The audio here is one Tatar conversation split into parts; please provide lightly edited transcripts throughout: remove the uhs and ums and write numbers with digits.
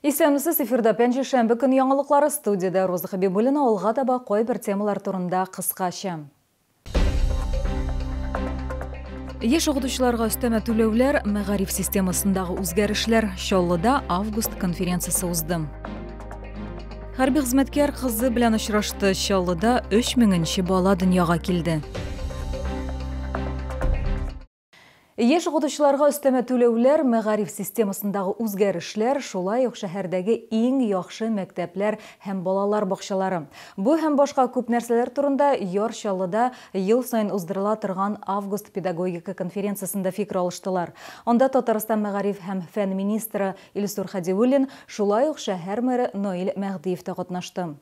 Исәнмесез, эфирда пәнҗешәмбе көн яңалыклары, студиядә Роза Хабибуллина. Алга таба кайбер темалар турында кыскача. Яшь укытучыларга өстәмә түләүләр, мәгариф системасындагы үзгәрешләр, Чаллыда август конференциясе узды. Хәрби хезмәткәр кызы белән очрашты. Чаллыда 3000нче бала дөньяга килде. Яшь укытучыларга өстәмә түләүләр, мәгариф системасындагы үзгәрешләр, шулай ук шәһәрдәге иң яхшы мәктәпләр һәм балалар бакчалары. Бу һәм башка күп нәрсәләр турында Яр Чаллыда ел саен уздырыла торган август педагогика конференциясендә фикер алыштылар. Анда Татарстан мәгариф һәм фән министры Илсур Хадиуллин, шулай ук шәһәр мэры Наил Мәһдиев тә катнашты.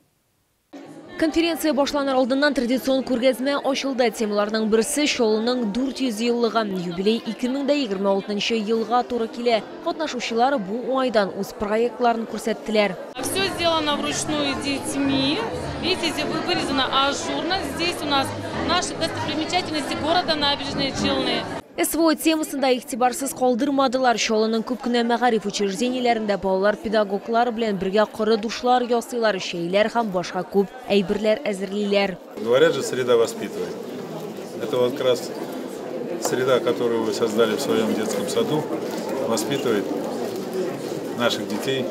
Конференция башланыр алдыннан традицион күргәзмә ачылды. Темаларның берсе Чаллының 400 еллыгы. Юбилей 2026 елга туры килә. Катнашучылар бу уңайдан үз проектларын күрсәттеләр. Все сделано вручную детьми. Видите, вырезано ажурно. Здесь у нас наши достопримечательности города Набережные Челны. СВО темасында игътибарсыз калдырмадылар. Чаллының күп кенә мәгариф учреждениеләрендә балалар педагоглар белән бергә коры душлар ясыйлар, чәйләр һәм башка күп әйберләр әзерлиләр. Говорят же, среда воспитывает. Это вот как раз среда, которую вы создали в своем детском саду, воспитывает наших детей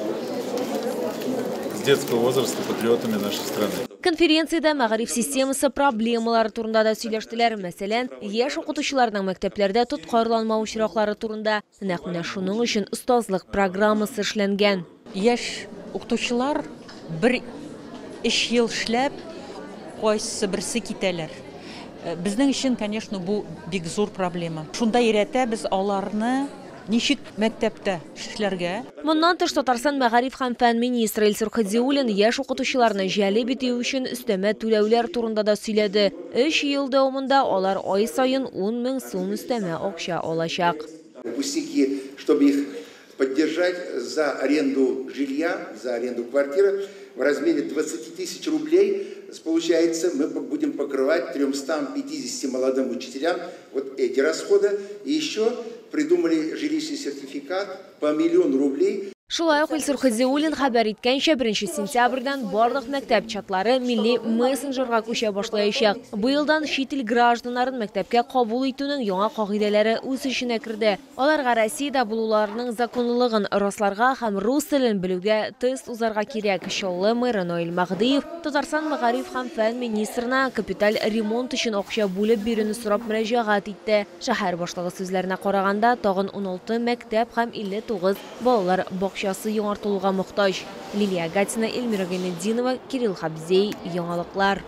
с детского возраста патриотами нашей страны. Конференциядә мәгариф системасы проблемалары турында да сөйләштеләр. Мәсәлән, яшь укытучыларның мәктәпләрдә тоткарланмау очраклары турында. Нәкъ менә шуның өчен остазлык программасы эшләнгән. Яшь укытучылар бер өч ел эшләп, кайсы берсе китәләр. Безнең өчен, конечно, бу бик зур проблема. Шунда өйрәтәбез аларны ничек мәктәптә эшләргә. Моннан тыш Татарстан мәгариф һәм фән министры Илсур Хадиуллин яшь укытучыларны җәлеп итү өчен өстәмә түләүләр турында да сөйләде. 3 ел дәвамында алар ай саен 10 мең сум өстәмә акча алачак. Выпускники, чтобы их поддержать за аренду жилья, за аренду квартиры в размере 20 тысяч рублей, получается, мы будем покрывать 350 молодым учителям вот эти расходы. И еще придумали жилищный сертификат по 1 000 000 рублей. Шулай ук Илсур Хадиуллин хәбәр иткәнчә, 1 сентябрьдән барлык мәктәп чатлары милли мессенджерга күчә башлаячак. Быелдан чит ил гражданнарын мәктәпкә кабул итүнең яңа кагыйдәләре үз эшенә керде. Аларга Россиядә булуларының законлылыгын расларга һәм рус телен белүгә тест узарга кирәк. Чаллы мэры Наил Мәһдиев Татарстан мәгариф һәм фән министрына капиталь ремонт өчен акча бүлеп бирүне сорап мөрәҗәгать итте. Шәһәр башлыгы сүзләренә караганда, тагын 16 мәктәп һәм 59 балалар бакчасы яңартылуга мохтаҗ. Лилия Гатина, Эльмира Гайнетдинова, Кирилл Хабзей, яңалыклар.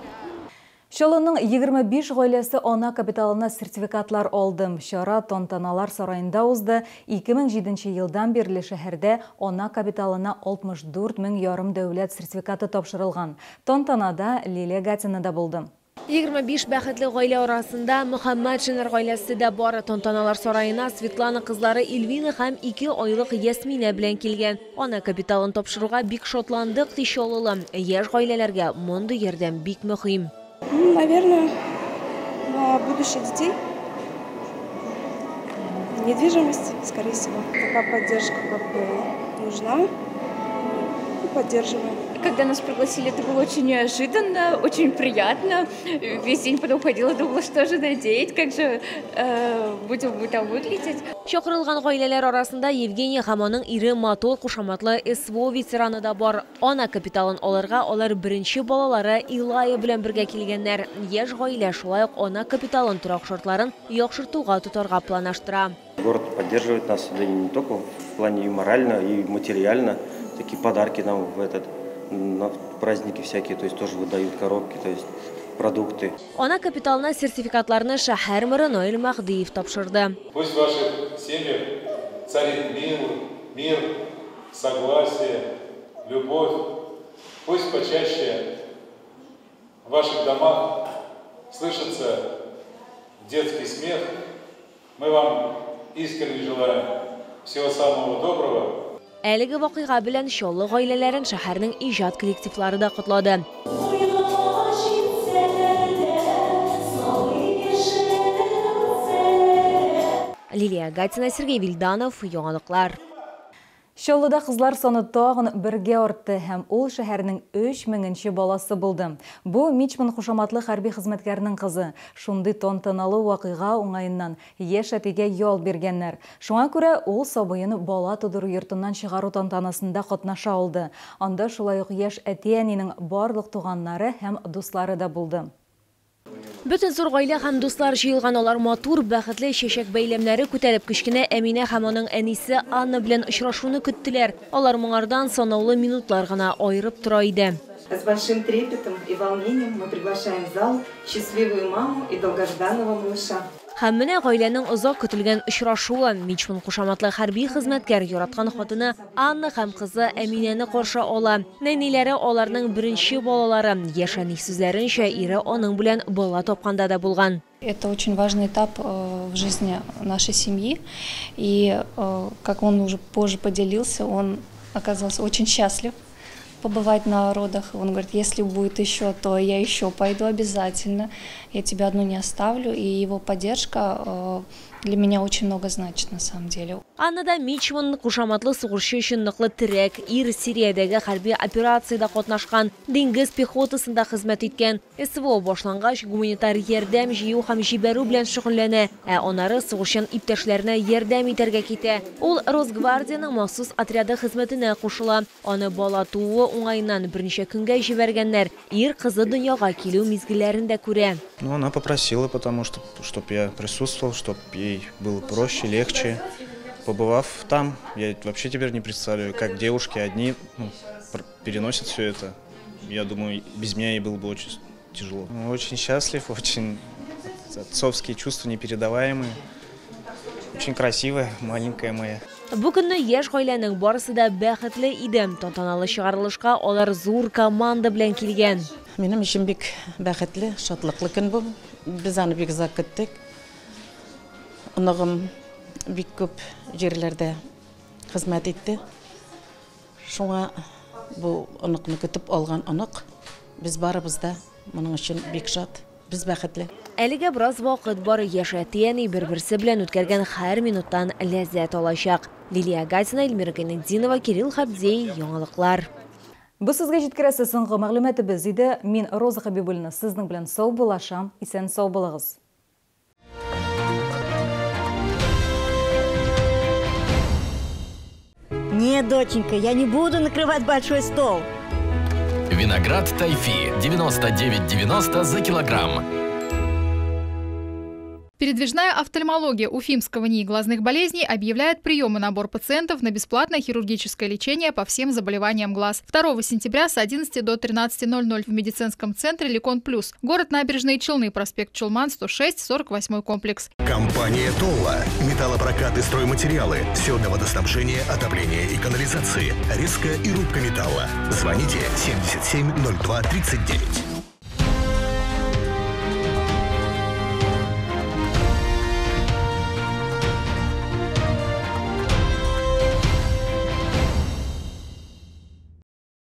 Чаллының 25 гаиләсе ана капиталына сертификатлар алды. Чара Тантаналар сараенда узды. 2007 елдан бирле шәһәрдә ана капиталына 64 мең ярым дәүләт сертификаты тапшырылган. Тантанада Лилия Гатина да булды. 25 бәхетле гаилә арасында Мөхәммәтшиннар гаиләсе дә бар. Тантаналар сараена Светлана кызлары Эльвина һәм 2 айлык Ясминә белән килгән. Ана капиталын тапшыруга бик шатландык, ди Чаллылы. Яшь гаиләләргә мондый ярдәм бик мөһим. Наверное, на будущее детей. Недвижимость, скорее всего. Такая поддержка нужна. И поддерживаем. Когда нас пригласили, это было очень неожиданно, очень приятно. Весь день потом ходила, думала, что же надеть, как же будем мы там выглядеть. Чакырылган гаиләләр арасында Евгения һәм аның ире Матол кушаматлы СВО ветераны да бар. Ана капиталын алырга алар беренче балалары Илая белән бергә килгәннәр. Яшь гаилә шулай ук ана капиталын торак шартларын яхшыртуга тотарга планлаштыра. Город поддерживает нас, да и не только в плане и морально, и материально. Такие подарки нам на праздники всякие, то есть тоже выдают коробки, то есть продукты. Ана капиталына сертификатларны шәһәр мэры Наил Мәһдиев тапшырды. Пусть в ваших семьях царит мир, согласие, любовь. Пусть почаще в ваших домах слышится детский смех. Мы вам искренне желаем всего самого доброго. Әлеге вакыйга белән Чаллы гаиләләрен шәһәрнең иҗат коллективлары да котлады. Лилия Гатина, Сергей Вильданов, яңалыклар. Чаллыда кызлар саны тагын бергә артты һәм ул шәһәрнең 3000-нче баласы булды. Бу Мичман кушаматлы хәрби хезмәткәрнең кызы. Шундый тантаналы вакыйга уңаеннан яшь әтигә ял биргәннәр. Шуңа күрә ул сабыен бала тудыру йортыннан чыгару тантанасында катнаша алды. Анда шулай ук яшь әти-әнинең барлык туганнары һәм дуслары да булды. Бөтен зур гаилә һәм дуслар җыелган, алар матур, бәхетле чәчәк бәйләмнәре күтәреп кечкенә Әминә һәм аның әнисе Анна белән очрашуны көттеләр. Алар моңардан санаулы минутлар гына аерып тора иде. С большим трепетом и волнением мы приглашаем в зал счастливую маму и долгожданного малыша. Һәм менә гаиләнең озак көтелгән очрашуы. Мичман кушаматлы хәрби хезмәткәр яраткан хатыны Анна һәм кызы Әминәне каршы ала. Нәниләре аларның беренче балалары. Яшь әни сүзләренчә, ире аның белән бала тапканда да булган. Это очень важный этап в жизни нашей семьи. И, как он уже позже поделился, он оказался очень счастлив побывать на родах. Он говорит, если будет еще, то я еще пойду обязательно. Я тебя одну не оставлю. И его поддержка для меня очень много значит на самом деле. Анна да Мичман кушаматлы сугышчы өчен ныклы терәк. Ир Сириядәге хәрби операциядә катнашкан, диңгез пехотасында хезмәт иткән. СВО башлангач гуманитар ярдәм җыю һәм җибәрү белән шөгыльләнә, ә аннары сугышчан иптәшләренә ярдәм итәргә китә. Ул Росгвардиянең махсус отряды хезмәтенә кушыла. Аны бала тууы уңаеннан берничә көнгә җибәргәннәр. Ир кызы дөньяга килү мизгелләрен дә күрә. Ну, она попросила, потому что, чтобы я присутствовал, чтобы ей было проще, легче. Побывав там, я вообще теперь не представляю, как девушки одни, ну, переносят все это. Я думаю, без меня ей было бы очень тяжело. Очень счастлив, очень отцовские чувства непередаваемые. Очень красивая, маленькая моя. Бу көнне яшь гаиләнең барысы да бәхетле иде. Тантаналы чыгарылышка алар зур команда белән килгән. Минем өчен бик бәхетле, шатлыклы көн бу. Без аны бик озак көттек. Оныгым бик күп җирләрдә хезмәт итте. Шуңа бу оныкны көтеп алган онык. Без барыбыз да моның өчен бик шат, без бәхетле. Әлегә бераз вакыт бар, яшь әти-әни бер-берсе белән үткәргән һәр минуттан ләззәт алачак. Лилия Гатина, Эльмира Гайнетдинова, Кирилл Хабдей, Яңалыклар. Бу сезгә җиткерәсе соңгы мәгълүматыбыз иде. Мин Роза Хабибуллина сезнең белән саубуллашам. Исән сау булыгыз. Нет, доченька, я не буду накрывать большой стол. Виноград Тайфи 99,90 за килограмм. Передвижная офтальмология Уфимского НИИ глазных болезней объявляет прием и набор пациентов на бесплатное хирургическое лечение по всем заболеваниям глаз. 2 сентября с 11 до 13:00 в медицинском центре «Лекон Плюс». Город Набережные Челны, проспект Чулман, 106, 48 комплекс. Компания «Толла». Металлопрокат и стройматериалы. Все для водоснабжения, отопления и канализации. Резка и рубка металла. Звоните 77 02 39.